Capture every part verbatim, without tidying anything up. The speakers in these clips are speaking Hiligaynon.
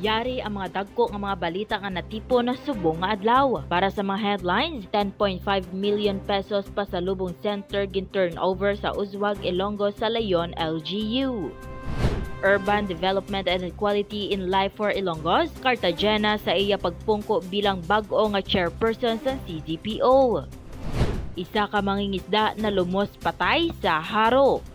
Yari ang mga dagko nga mga balita nga natipon na subong nga adlaw. Para sa mga headlines, ten point five million pesos pasalubong center gin-turnover sa Uswag Ilonggo sa Leon L G U. Urban Development and Equality in Life for Ilonggos, Cartagena sa iya pagpungko bilang bag-o nga chairperson sang C D P O. Isa ka mangingisda nalumos patay sa haro.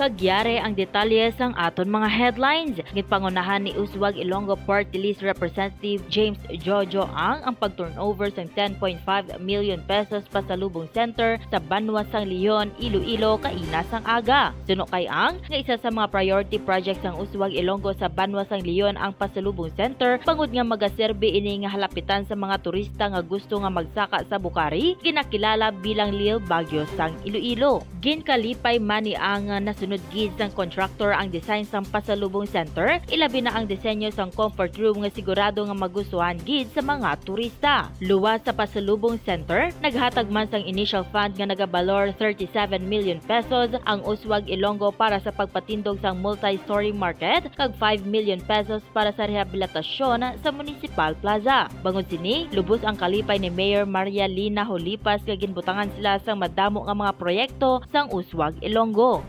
Kag yari ang detalye sang aton mga headlines. Ginpangunahan ni Uswag Ilonggo Party List Representative James Jojo Ang ang pag-turnover sang ten point five million pesos pasalubong center sa banwa sang Leon, Iloilo, kaina sang aga. Suno kay Ang, nga isa sa mga priority project sang Uswag Ilonggo sa banwa sang Leon ang pasalubong center, bangod nga magaserbi ini nga halapitan sa mga turista nga gusto nga magsaka sa Bucari, ginakilala bilang Lil Baguio sang Iloilo. Ginkalipay man ni Ang nga nasunod gid sang kontraktor ang design sang pasalubong center, ilabi na ang disenyo sang comfort room nga sigurado nga magustuhan gid sa mga turista. Luwas sa pasalubong center, naghatag man sang initial fund nga nagabalor thirty-seven million pesos ang Uswag Ilonggo para sa pagpatindog sang multi-story market kag five million pesos para sa rehabilitasyon sa Municipal Plaza. Bangod sini, lubos ang kalipay ni Mayor Maria Lina Holipas nga ginbutangan sila sang madamo nga mga proyekto sang Uswag Ilonggo.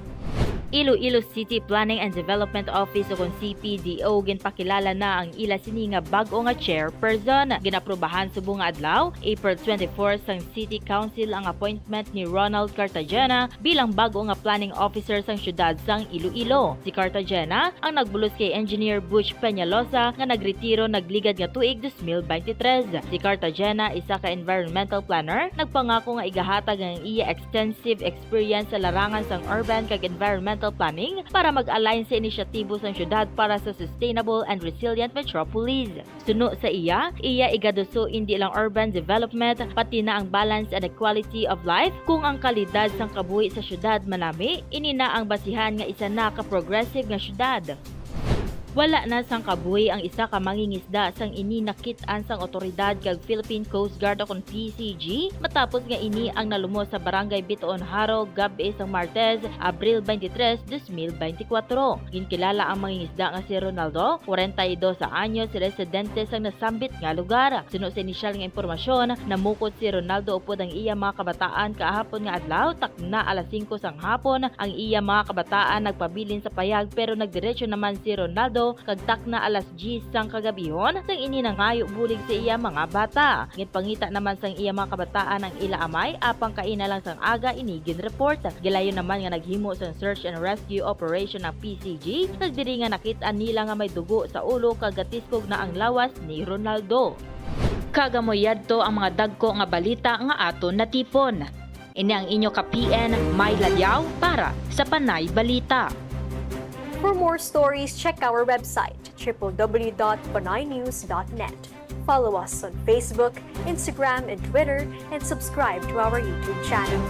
Iloilo City Planning and Development Office, ukon C P D O, ginpakilala na ang ila sini nga bag-o nga chairperson. Ginaprubahan subong nga adlaw, April twenty-four, sang City Council ang appointment ni Ronald Cartagena bilang bag-o nga planning officer sang siyudad sang Iloilo. Si Cartagena ang nagbulos kay Engineer Butch Peñalosa nga nagretiro nagligad nga tuig dos mil bente tres. Si Cartagena, isa ka environmental planner, nagpangako nga igahatag ang iya extensive experience sa larangan sang urban kag environmental planning para mag-align sa inisyatibo sang siyudad para sa sustainable and resilient metropolis. Suno sa iya, iya igaduso indi lang urban development, pati na ang balance and equality of life, kung ang kalidad sang kabuhi sa siyudad manami, ini na ang basihan nga isa na ka progressive nga siyudad. Wala na sang kabuhi ang isa ka mangingisda sang ini nakit-an sang awtoridad kag Philippine Coast Guard, ukon P C G, matapos nga ini ang nalumos sa Barangay Bitoon, Jaro, gab-i sang Martes, Abril twenty-three, dos mil bente kwatro. Ginkilala ang mangingisda nga si Ronaldo, kwarenta y dos anyos, residente sang nasambit nga lugar. Suno sa inisyal nga impormasyon, namukot si Ronaldo upod ang iya mga kabataan kahapon nga adlaw, takna alas singko sang hapon. Ang iya mga kabataan nagpabilin sa payag, pero nagdiretso naman si Ronaldo kag takna alas diyes sang kagabihon, sang ini nangayo bulig sa iya mga bata. Ginpangita naman sang iya mga kabataan ang ila amay, apang kaina lang sang aga ini ginreport. Gilayon naman nga naghimo sang search and rescue operation ang P C G, kag diri nga nakit-an nila nga may dugo sa ulo kag gatiskog na ang lawas ni Ronaldo. Kag amo yadto ang mga dagko nga balita nga aton natipon. Ini ang inyo ka P N, May Ladiao, para sa Panay Balita. For more stories, check our website, triple W dot panaynews dot net. Follow us on Facebook, Instagram, and Twitter, and subscribe to our YouTube channel.